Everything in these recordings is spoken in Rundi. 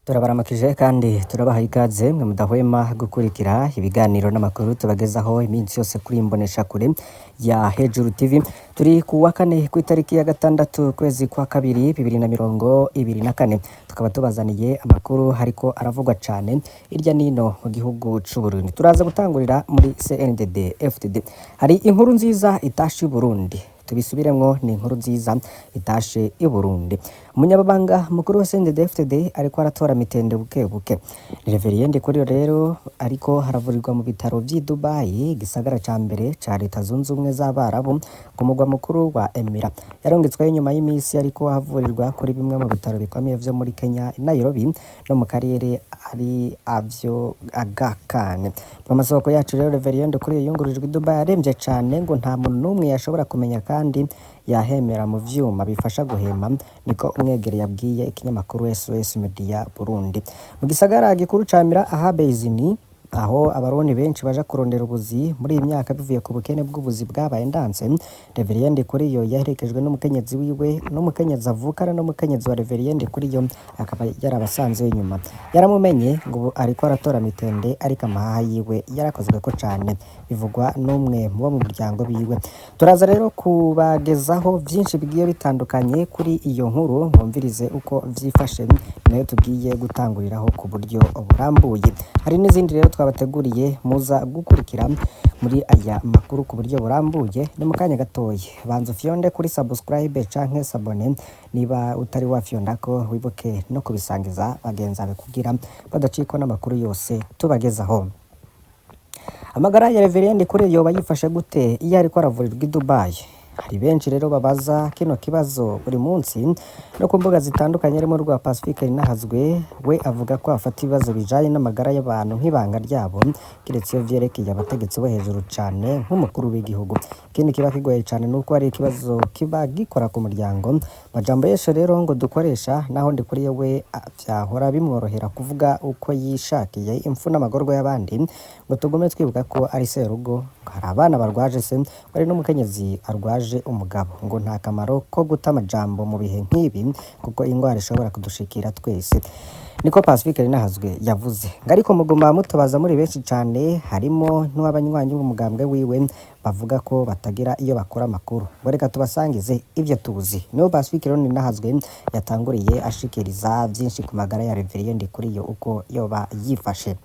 Turabaramukije kandi turabaha ikaze mwe mudahwema gukurikira ibiganiro n'amakuru tubagezaho iminsi yose kuri imboneshakure ya Hejuru TV. Turi ku wa kane, ku itariki ya 6 kwezi kwa kabiri 2024, tukaba tubazaniye amakuru hariko aravugwa cane irya nino mu gihugu c'u Burundi. Turaza gutangurira muri CNDD FDD. Hari inkuru nziza itashe i Burundi. Tubisubiremwo, ni inkuru nziza itashe i Burundi. Umunyababanga mukuru wa CNDD-FDD ariko aratora mitende buke buke. Ni Reverien Ndikuriyo rero, ariko haravurirwa mu bitaro vy'i Dubai, igisagara ca mbere ca Leta Zunze Ubumwe z'Abarabu, ku mugwa mukuru wa Emira. Yarungitsweyo inyuma y'imisi ariko ahavurirwa kuri bimwe mu bitaro bikomeye vyo muri Kenya, Nairobi, no mu karere ari avyo Aga Khan. Mu masoko yacu rero, Reverien Ndikuriyo yungururijwe i Dubai aremvye cane, ngo nta muntu n'umwe yashobora kumenya kandi yahemera mu vyuma bifasha guhema, niko umwegere yabwiye ikinyamakuru SOS Media Burundi. Mu gisagara gikuru ca Mira Ahabezini, aho Abarundi benshi baja kurondera ubuzi muri iyi myaka bivuye ku bukene bw'ubuzi bwabaye ndanse, Reverien Ndikuriyo yaherekejwe n'umukenyezi wiwe, n'umukenyezi avukana n'umukenyezi wa Reverien Ndikuriyo, akaba yarabasanze inyuma. Yaramumenye ngo ubu ariko aratora mitende, ariko amahaha yiwe yarakozweko cane, bivugwa n'umwe mu bo mu muryango biwe. Turaza rero kubagezaho vyinshi bigiye bitandukanye kuri iyo nkuru, mwumvirize uko vyifashe, nayo tugiye gutanguriraho ku buryo burambuye. Hari n'izindi rero twabateguriye muza gukurikira muri aya makuru ku buryo burambuye. Ni mu kanya gatoya. Banza ufyonde kuri subscribe canke s'abonner niba utari wafyondako, wibuke no kubisangiza bagenzi bawe kugira badacikwa n'amakuru yose tubagezaho. Amagara ya Reverien Ndikuriyo yoba yifashe gute iyo ariko aravurirwa i Dubai? Hari benshi rero babaza kino kibazo buri munsi no ku mbuga zitandukanye, harimo rwa Pacifique Rinahazwe. We avuga ko afata ibibazo bijanye n'amagara y'abantu nk'ibanga ryabo, kiretse iyo vyerekeye abategetsi bo hejuru cane nk'umukuru w'igihugu. Ikindi kiba kigoye cane nuko ari ikibazo kiba gikora ku muryango. Majambo yeshe rero ngo dukoresha, naho Ndikuriyo we vyahora bimworohera kuvuga uko yishakiye impfu n'amagorwa y'abandi, ngo tugume twibuka ko ari serugo, ngo hari abana barwaje se, ngo hari n'umukenyezi arwaje umugabo, ngo nta kamaro ko guta amajambo mu bihe nk'ibi kuko ingwara ishobora kudushikira twese, niko Pacifique Rinahazwe yavuze. Ngo ariko muguma mutubaza muri benshi cane, harimo n'abanywanyi b'umugambwe wiwe bavuga ko batagira iyo bakora amakuru, ngo reka tubasangize ivyo tuzi. Niho Pacifique rero Rinahazwe yatanguriye ashikiriza vyinshi ku magara ya Reverien Ndikuriyo, uko yoba yifashe.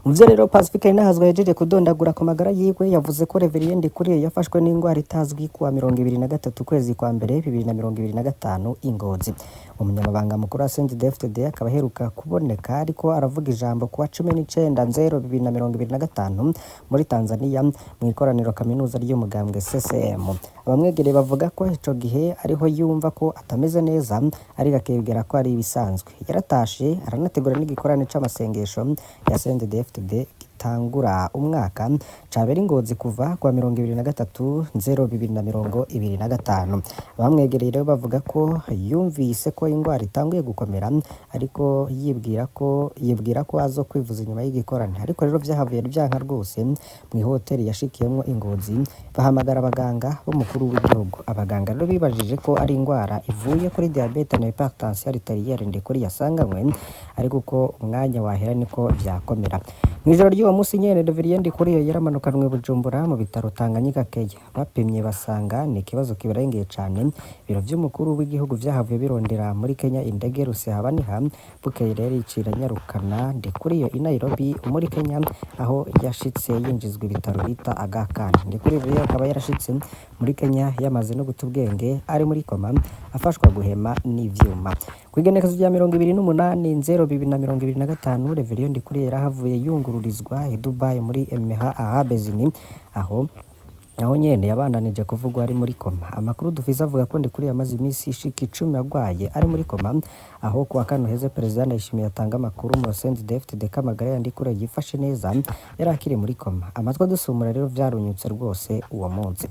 Mu vyo rero Pacifique Rinahazwe yahejeje kudondagura ku magara yiwe, yavuze ko Reverien Ndikuriyo yafashwe n'ingwara itazwi kuwa 23 kwezi kwa mbere 2025 i Ngozi. Umunyamabanga mukuru wa CNDD-FDD akaba aheruka kuboneka ariko aravuga ijambo kuwa 19 nzero 2025 muri Tanzania, mu ikoraniro kaminuza ry'umugambwe CCM. Abamwegereye bavuga ko ico gihe ariho yumva ko atameze neza, ariko akibwira ko ari ibisanzwe. Yaratashe aranategura n'igikorane c'amasengesho ya CNDD-FDD gitangura umwaka cabera i Ngozi kuva kuwa 23 nzero 2025. Abamwegereye rero bavuga ko yumvise ko ingwara itanguye gukomera, ariko yibwira ko azo kwivuza inyuma y'igikorane. Ariko rero vyahavuye vyanka rwose. Mw'ihoteli yashikiyemwo i Ngozi bahamagara abaganga b'umukuru w'igihugu. Abaganga rero bibajije ko ari ingwara ivuye kuri diabète na hypertension artérielle Ndikuriyo yasanganywe, ariko uko umwanya wahera niko vyakomera. Mw'ijoro ry'uwo munsi nyene, Reverien Ndikuriyo yaramanukanwe Bujumbura mu bitaro Tanganyika Care. Bapimye basanga ni ikibazo kibarengeye cane. Ibiro vy'umukuru w'igihugu vyahavuye birondera muri Kenya indege Rusehabaniha. Bukeye rero icira nyarukana Ndikuriyo i Nairobi muri Kenya, aho yashitse yinjizwa ibitaro bita Aga Khan. Ndikuriyo rero akaba yarashitse muri Kenya yamaze no guta ubwenge, ari muri koma, afashwa guhema n'ivyuma. Kw'igenekerezo rya 28 nzero 2025, Reverien Ndikuriyo yarahavuye yungururizwa i Dubai muri Emirates Arabes Unis, aho nyene yabandanije kuvugwa ari muri koma. Amakuru dufise avuga ko Ndikuriyo yamaze imisi ishika 10 agwaye ari muri koma, aho kuwa kane uheze Perezida Ndayishimiye atanga amakuru mu CNDD-FDD ko amagara ya Ndikuriyo yifashe neza, yari akiri muri koma. Amatwi adusumura rero vyarunyutse rwose uwo munsi.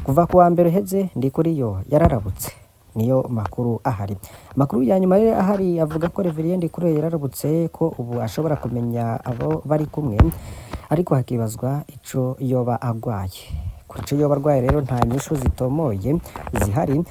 Kuva kuwa mbere uheze Ndikuriyo yararabutse, niyo makuru ahari. Amakuru ya nyuma rero ahari avuga ko Reverien Ndikuriyo yararabutse, ko ubu ashobora kumenya abo bari kumwe, ariko hakibazwa ico yoba agwaye. Ku ico yoba arwaye rero nta nyishu zitomoye zihari.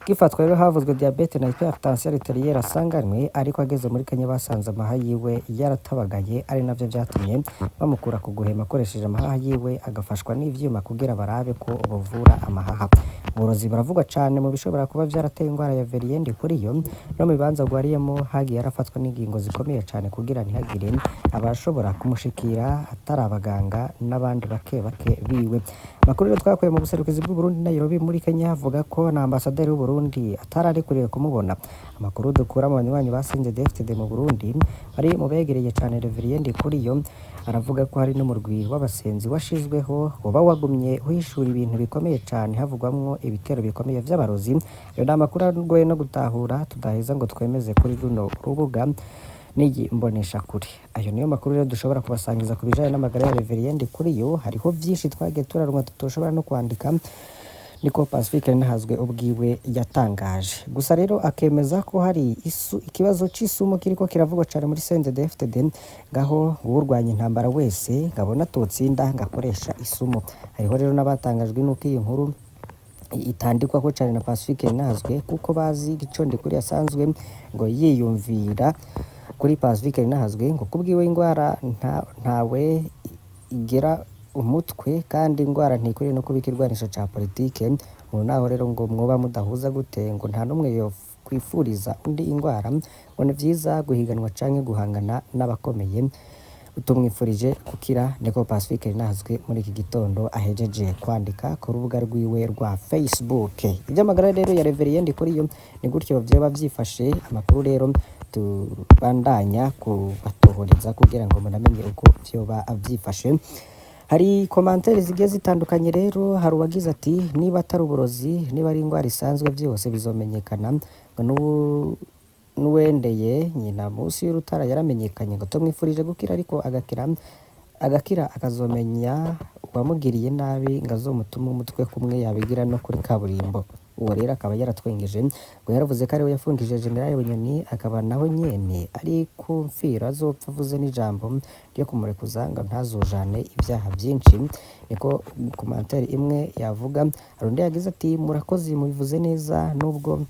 Gifatwa rero havuzwe diabète na hypertension artérielle asanganywe, ariko ageze muri Kenya basanze amaha yiwe yaratabagaye, ari navyo vyatumye bamukura ku guhema akoresheje amahaha yiwe, agafashwa n'ivyuma kugira barabe ko bovura amahaha. Uburozi buravugwa cane mu bishobora kuba vyarateye ingwara ya Reverien Ndikuriyo. No mu bibanza agwariyemo hagiye harafatwa n'ingingo zikomeye cane kugira ntihagire abashobora kumushikira atari abaganga n'abandi bake bake biwe. Amakuru rero twakuye mu buserukizi bw'Uburundi Nairobi muri Kenya avuga ko na ambasaderi w'Uburundi atararekuriwe kumubona. Amakuru dukura mu banywanyi ba CNDD-FDD mu Burundi bari mu begereye cane Reverien Ndikuriyo aravuga ko hari n'umurwi w'abasenzi washizweho woba wagumye uhishura ibintu bikomeye cane, havugwamwo ibitero bikomeye vy'abarozi. Ayo ni amakuru agoye no gutahura, tudaheza ngo twemeze kuri runo rubuga n'iyi mboneshakure. Ayo niyo makuru rero dushobora kubasangiza ku bijanye n'amagara ya Reverien Ndikuriyo. Hariho vyinshi twagiye turaronka tutoshobora no kwandika, niko Pacifique Nahazwe ubwiwe yatangaje. Gusa rero akemeza ko hari ikibazo c'isumo kiriko kiravugwa cane muri CNDD-FDD, ngaho uwurwanya intambara wese ngabona atotsinda ngakoresha isumo. Hariho rero n'abatangajwe n'uko iyi nkuru itandikwako cane na Pacifique Nahazwe, kuko bazi ico Ndikuriyo asanzwe ngo yiyumvira kuri Pacifique Nahazwe, ngo kubwiwe ingwara ntawe igera umutwe, kandi ingwara ntikwiriye no kuba ikirwanisho ca politike. Ngo naho rero ngo mwoba mudahuza gute, ngo nta n'umwe yokwifuriza undi ingwara, ngo ni vyiza guhiganwa canke guhangana n'abakomeye. Tumwifurije gukira, niko Pacifique Nahazwe muri iki gitondo ahejeje kwandika ku rubuga rwiwe rwa Facebook. Ivy'amagara rero ya Reverien Ndikuriyo ni gutyo vyoba vyifashe. Amakuru rero tubandanya kubatohoreza kugira ngo munamenye uko vyoba vyifashe. Hari commentaires zigiye zitandukanye rero. Hari uwagize ati: "Niba atari uburozi, niba ari ingwara isanzwe, vyose bizomenyekana." Ngo n'uwendeye nyina munsi y'urutara yaramenyekanye. Ngo tumwifurije gukira, ariko agakira akazomenya uwamugiriye nabi, ngo azomutume umutwe kumwe yabigira no kuri kaburimbo. Uwo rero akaba yaratwengeje, ngo yaravuze ko ariwe yafungije General Bunyoni, akaba naho nyene ari ku mfiro azopfa avuze n'ijambo ryo kumurekuza ngo ntazojane ibyaha byinshi, niko commentaire imwe yavuga. Hari undi yagize ati: "Murakoze, mubivuze neza. Nubwo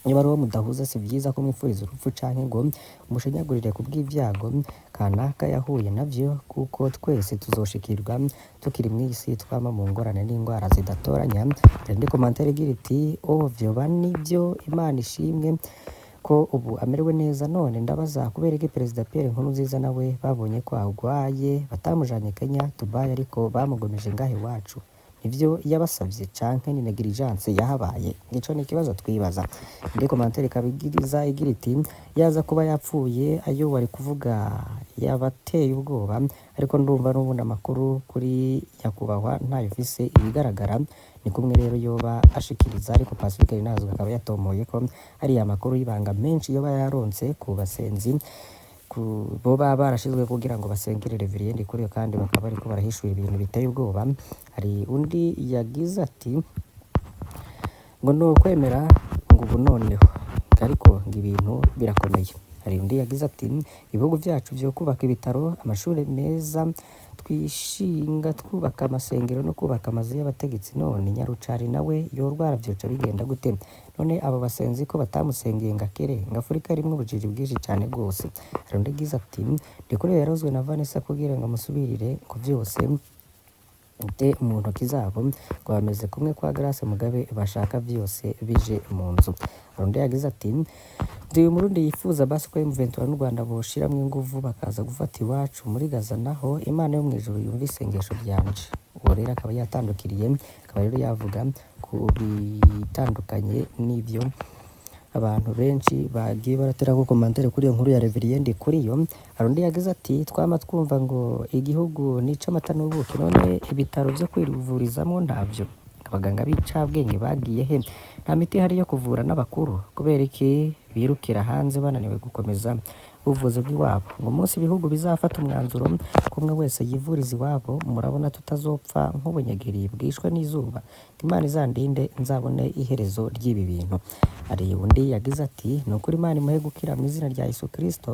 niba ari uwo mudahuza, si byiza ko mwifuriza urupfu canke ngo umushinyagurire ku bw'ibyago kanaka yahuye navyo, kuko twese tuzoshikirwa tukiri mw'isi, twama mu ngorane n'indwara zidatoranya." Hari indi commentaire igira iti: "Oh, vyoba nivyo, Imana ishimwe ko ubu amerewe neza. None ndabaza, kubera iki Perezida Pierre Nkurunziza nawe babonye ko agwaye batamujanye Kenya, Dubai, ariko bamugomeje ngahe iwacu? Nivyo yabasavye canke ni négligence yahabaye? Ico ni ikibazo twibaza." Indi commentaire ikaba igiriza igira iti: "Yaza kuba yapfuye, ayo wari kuvuga yabateye ubwoba, ariko ndumva n'ubundi amakuru kuri nyakubahwa ntayo ufise. Ibigaragara ni kumwe rero yoba ashikiriza." Ariko Pacifique Rinazwe akaba yatomoye ko ari amakuru y'ibanga menshi yoba yaronse ku basenzi bo baba barashizwe kugira ngo basengere Reverien Ndikuriyo, kandi bakaba bariko barahishura ibintu biteye ubwoba. Hari undi yagize ati ngo ni ukwemera ngo ubu noneho ariko ngo ibintu birakomeye. Hari undi yagize ati: "Ibihugu vyacu vyo kubaka ibitaro, amashuri meza, twishinga twubaka amasengero no kubaka amazu y'abategetsi. None Nyarucari nawe yorwara vyoca bigenda gute? None abo basenzi ko batamusengeye ngo akire? Ngo Afurika irimwo ubujiji bwinshi cane rwose." Hari undi yagize ati: "Ndikuriyo yarozwe na Vanessa kugira ngo amusubirire, ngo vyose te mu ntoki zabo, ngo bameze kumwe kwa Grace Mugabe, bashaka vyose bije mu nzu." Hari undi yagize ati: "Ndi Umurundi yifuza basi ko M23 n'u Rwanda boshiramwo inguvu bakaza gufata iwacu muri Gaza, naho Imana yo mw'ijuru yumva isengesho ryanje." Uwo rero akaba yatandukiriye, akaba rero yavuga ku bitandukanye n'ivyo abantu benshi bagiye baratera ko commentaire kuri iyo nkuru ya Reverien Ndikuriyo. Hari undi yagize ati: "Twama twumva ngo igihugu nica amata n'ubuki, none ibitaro vyo kwivurizamwo ntavyo? Abaganga b'incabwenge bagiye he? Nta miti ihari yo kuvura n'abakuru? Kubera iki birukira hanze bananiwe gukomeza ubuvuzi bw'iwabo? Ngo umunsi ibihugu bizafata umwanzuro ko umwe wese yivuriza iwabo, murabona tutazopfa nk'ubunyegeri bwishwe n'izuba? Imana izandinde nzabone iherezo ry'ibi bintu." Hari undi yagize ati: "Ni ukuri, Imana imuhe gukira mu izina rya Yesu Kristo."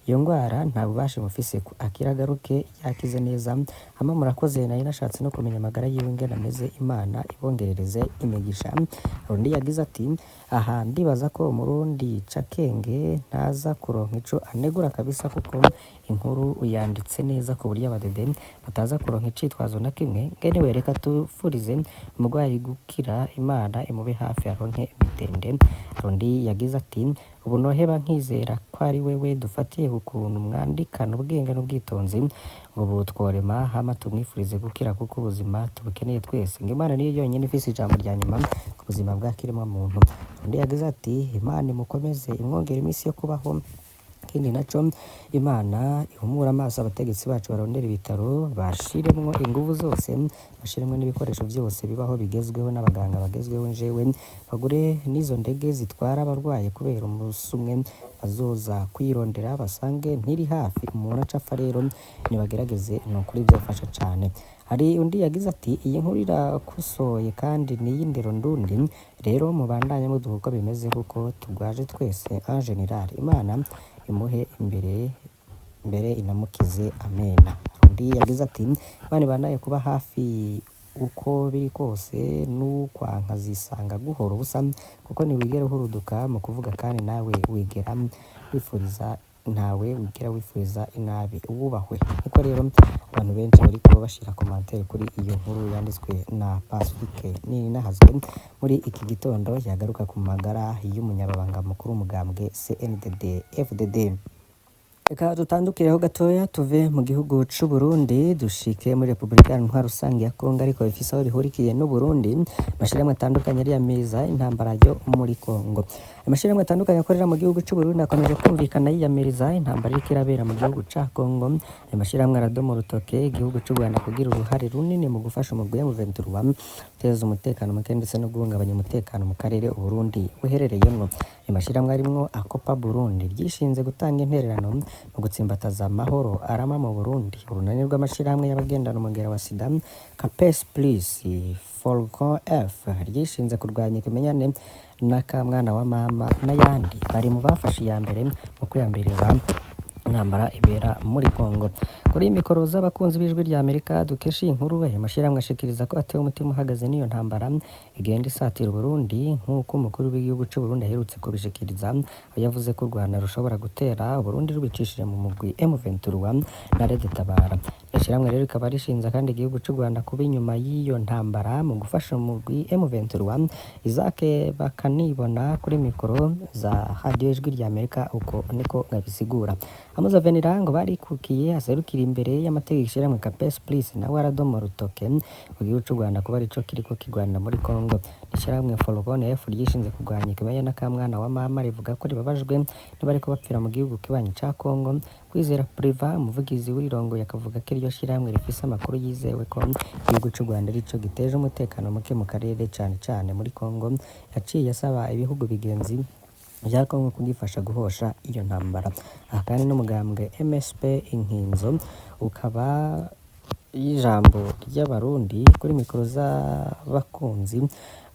Iyo ngwara nta bubasha imufiseko, akire agaruke yakize neza. Hama murakoze, nari nashatse no kumenya amagara yiwe ingene ameze, Imana ibongerereze imigisha. Undi yagize ati aha ndibaza ko umurundi cakenge ntaza kuronka ico anegura kabisa, kuko inkuru uyanditse neza ku buryo abadede bataza kuronka icitwazo na kimwe. Ngene wereka tufurize umurwayi gukira, Imana imube hafi aronke imitende. Undi yagize ati ubu noheba nkizera ko ari wewe dufatiye ku kuntu mwandikana ubwenge n'ubwitonzi, ngo ubu tworema hama tumwifurize gukira kuko ubuzima tubukeneye twese, ngo Imana niyo yonyine ifise ijambo rya nyuma ku buzima bwa kiremwa muntu. Undi yagize ati Imana imukomeze imwongere iminsi yo kubaho. Ikindi naco, Imana ihumure amaso abategetsi bacu, barondera ibitaro bashiremwo inguvu zose, bashiremwo n'ibikoresho vyose bibaho bigezweho n'abaganga bagezweho, njewe bagure n'izo ndege zitwara abarwayi, kubera umusi umwe bazoza kwirondera basange ntiri hafi, umuntu aca apfa. Rero nibagerageze, ni ukuri vyofasha cane. Hari undi yagize ati iyi nkuru irakosoye kandi ni iy'indero ndundi, rero mubandanye muduha uko bimeze kuko tugwaje twese en general. Imana imuhe imbere mbere inamukize, amena. Undi yagize ati Imana ibandanye kuba hafi, uko biri kose n'ukwanka zisanga guhora ubusa, kuko ntiwigera uhuruduka mu kuvuga, kandi nawe wigera wifuriza, ntawe wigera wifuriza inabi, wubahwe. Niko rero abantu benshi bariko bashira commentaire kuri iyo nkuru yanditswe na Pacifique Nininahazwe muri iki gitondo, yagaruka ku magara y'umunyababanga mukuru w'umugambwe CNDD FDD. Reka dutandukireho gatoya, tuve mu gihugu c'u Burundi dushike muri Repubulika Iharanira Rusange ya Kongo, ariko bifise aho bihurikiye n'u Burundi. Amashirahamwe atandukanye ariyamiriza intambara yo muri Kongo. Amashirahamwe atandukanye akorera mu gihugu c'u Burundi akomeje kumvikana yiyamiriza intambara iriko irabera mu gihugu ca Kongo. Ayo mashirahamwe aradoma urutoke igihugu c'u Rwanda kugira uruhare runini mu gufasha umugwi M23 guteza umutekano muke ndetse no guhungabanya umutekano mu karere u Burundi buherereyemwo. Ayo mashirahamwe arimwo Akopa Burundi ryishinze gutanga intererano mu gutsimbataza amahoro arama mu Burundi, urunani rw'amashirahamwe y'abagendana umugera wa sida CAPES Plus, Falcon F ryishinze kurwanya ikimenyane n'akamwana wa mama n'ayandi, bari mu bafashe iya mbere mu kwiyamiriza intambara ibera muri Kongo. Kuri mikoro z'abakunzi b'Ijwi rya Amerika dukesha iyi nkuru, ayo mashirahamwe ashikiriza ko atewe umutima uhagaze n'iyo ntambara igenda isatira Uburundi, nk'uko umukuru w'igihugu c'u Burundi aherutse kubishikiriza, aho yavuze ko u Rwanda rushobora gutera Uburundi rubicishije mu mugwi M23 na Red Tabara. Ishirahamwe rero rikaba rishinza kandi igihugu c'u Rwanda kuba inyuma y'iyo ntambara mu gufasha umugwi M23. Isaac Bakanibona kuri mikoro za Radio Ijwi rya Amerika uko niko babisigura. Amuza Venira ngo barikukiye aserukira imbere y'amategeko ishirahamwe CAPES Plus, nawe aradoma urutoke mu gihugu c'u Rwanda kuba arico kiriko kirwanira muri Kongo. Ishirahamwe Falcon F ryishinze kurwanya ikimenyane n'akamwana wa mama rivuga ko ribabajwe n'abariko bapfira mu gihugu kibanyi ca Kongo. Kwizera Priva, umuvugizi w'irirongoye, akavuga ko iryo shirahamwe rifise amakuru yizewe ko igihugu c'u Rwanda arico giteje umutekano muke mu karere, cane cane muri Kongo. Yaciye asaba ibihugu bigenzi vya Kongo kugifasha guhosha iyo ntambara. Aha kandi n'umugambwe MSP Inkinzo ukaba y'ijambo ry'Abarundi, kuri mikoro z'abakunzi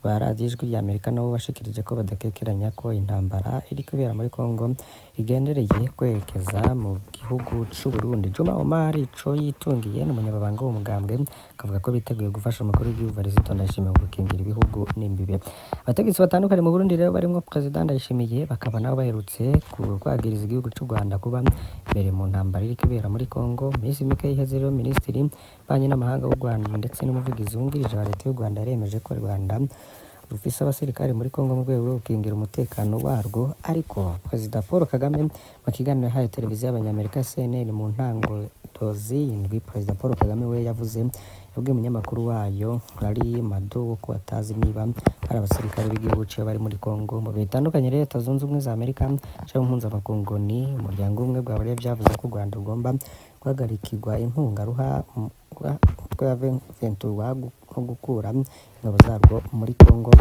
ba Radiyo Ijwi rya Amerika, nabo bashikirije ko badakekeranya ko intambara iri kubera muri Kongo igendereye kwerekeza mu gihugu c'u Burundi. Juma Omar ico yitungiye ni umunyamabanga w'umugambwe, akavuga ko biteguye gufasha umukuru w'igihugu Evariste Ndayishimiye mu gukingira ibihugu n'imbibe. Abategetsi batandukanye mu Burundi rero barimwo Perezida Ndayishimiye bakaba nabo baherutse kwagiriza igihugu c'u Rwanda kuba imbere mu ntambara iriko ibera muri Kongo. Mu minsi mike iheze rero, Minisitiri w'ububanyi n'amahanga w'u Rwanda ndetse n'umuvugizi wungirije wa leta y'u Rwanda yaremeje ko u Rwanda rufise abasirikare muri Kongo mu rwego rwo gukingira umutekano warwo. Ariko Perezida Paul Kagame, mu kiganiro yahaye televiziyo y'Abanyamerika CNN mu ntango z'indwi, Perezida Paul Kagame we yavuze, yabwiye umunyamakuru wayo Larry Madowo ko atazi niba hari abasirikare b'igihugu ciwe bari muri Kongo. Mu bihe bitandukanye rero, Leta Zunze Ubumwe za Amerika, ishami mpuzamakungu ni umuryango w'ubumwe bwa Buraya vyavuze ko u Rwanda rugomba guhagarikirwa inkunga ruha umutwe wa M23 no gukura ingabo zarwo muri Kongo.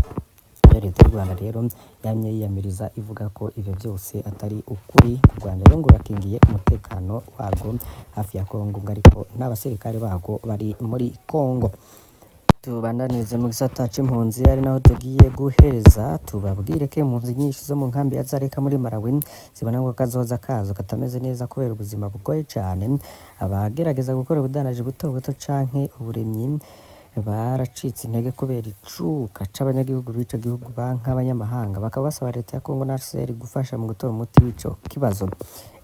Iyo leta y'u Rwanda rero yamye yiyamiriza, ivuga ko ivyo vyose atari ukuri. U Rwanda rero ngo rurakingiye umutekano warwo hafi ya Kongo, ngo ariko nta basirikare barwo bari muri Kongo. Tubandanirize mu gisata c'impunzi, ari naho tugiye guhereza. Tubabwire ko impunzi nyinshi zo mu nkambi ya Dzaleka muri Malawi zibona ngo kazoza kazo katameze neza kubera ubuzima bugoye cane. Abagerageza gukora ubudandaji buto buto canke uburimyi baracitse intege kubera icuka c'abanyagihugu b'ico gihugu banka abanyamahanga, bakaba basaba leta ya Congo na HCR gufasha mu gutora umuti w'ico kibazo.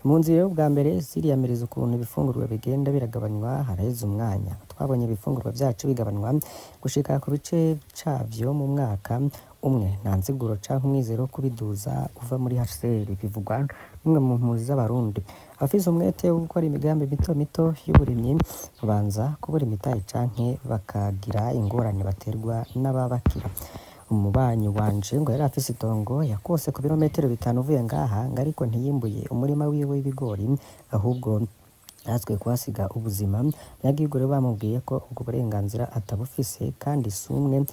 Impunzi rero bwa mbere ziriyamiriza ukuntu ibifungurwa bigenda biragabanywa. Haraheze umwanya twabonye ibifungurwa vyacu bigabanywa gushika ku bice cavyo mu mwaka umwe, nta nsiguro canke umwizero wo kubiduza uva muri HCR, bivugwa n'umwe mu mpunzi z'Abarundi. Abafise umwete wo gukora imigambi mito mito y'uburimyi babanza kubura imitahe canke bakagira ingorane baterwa n'ababakira. Umubanyi wanje ngo yari afise itongo yakose ku birometero 5 uvuye ngaha, ngo ariko ntiyimbuye umurima wiwe w'ibigori, ahubwo yatswe kuhasiga ubuzima. Abanyagihugu rero bamubwiye ko ubwo burenganzira atabufise, kandi si umwe,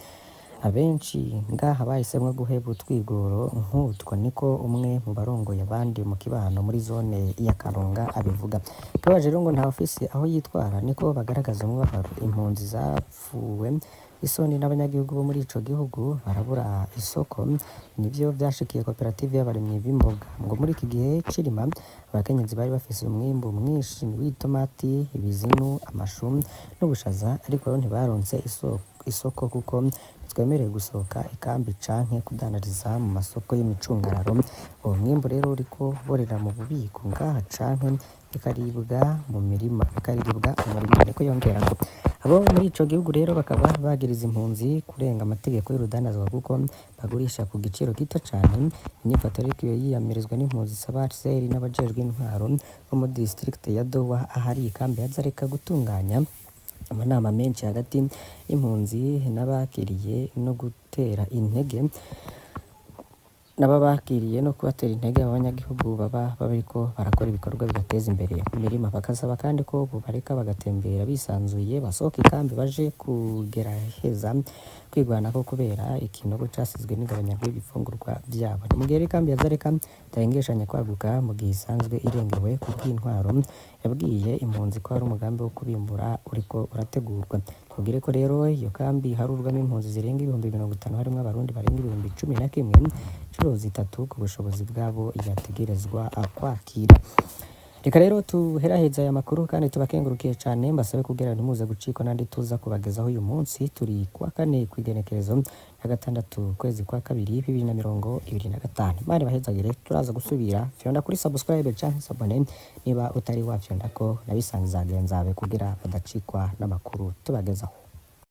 abenshi ngaha bahisemwo guheba utwigoro nk'utwo, niko umwe mu barongoye abandi mu kibano muri zone ya Karonga abivuga. Ikibabaje rero ngo ntawufise aho yitwara, niko bagaragaza umubabaro. Impunzi zapfuwe isoni n'abanyagihugu bo muri ico gihugu barabura isoko, nivyo vyashikiye koperative y'abarimyi b'imboga. Ngo muri iki gihe c'irima abakenyezi bari bafise umwimbu mwinshi w'itomati, ibizinu, amashu n'ubushaza, ariko rero ntibaronse isoko kuko ntitwemerewe gusohoka ikambi canke kudandariza mu masoko y'imicungararo. Uwo mwimbu rero uriko uborera mu bubiko ngaha canke bikaribwa mu mirima, bikariribwa mu murima, niko yongerako. Abo muri ico gihugu rero bakaba bagiriza impunzi kurenga amategeko y'urudandazwa kuko bagurisha ku giciro gito cane. Inyifato ariko iyo yiyamirizwa n'impunzi isaba HCR n'abajejwe intwaro bo muri district ya Dowa ahari ikambi ya Dzaleka gutunganya amanama menshi hagati y'impunzi n'abakiriye no gutera intege n'ababakiriye no kubatera intege abanyagihugu baba bariko barakora ibikorwa bibateza imbere imirima. Bakasaba kandi ko bobareka bagatembera bisanzuye, basohoka ikambi baje kugeraheza kwirwanako kubera ikinogo casizwe n'igabanya ry'ibifungurwa vyabo. Ni mu gihe rero ikambi ya Dzaleka itahengeshanya kwaguka mu gihe isanzwe irengewe kubw'intwaro yabwiye impunzi ko hari umugambi wo kubimbura uriko urategurwa. Tubwire ko rero iyo kambi iharurwamo impunzi zirenga 50,000, harimwo Abarundi barenga 11,000, incuro 3 ku bushobozi bwabo yategerezwa kwakira. Reka rero tuheraheza aya makuru kandi tubakengurukiye cane, mbasabe kugira ntimuze gucikwa n'andi tuza kubagezaho uyu munsi. Turi kuwa kane kw'igenekerezo ya 6 ukwezi kwa kabiri 2025. Imana ibahezagire, turaza gusubira. Fyonda kuri subscribe canke s'abonner niba utari wafyondako, nabisangiza bagenzi bawe kugira badacikwa n'amakuru tubagezaho.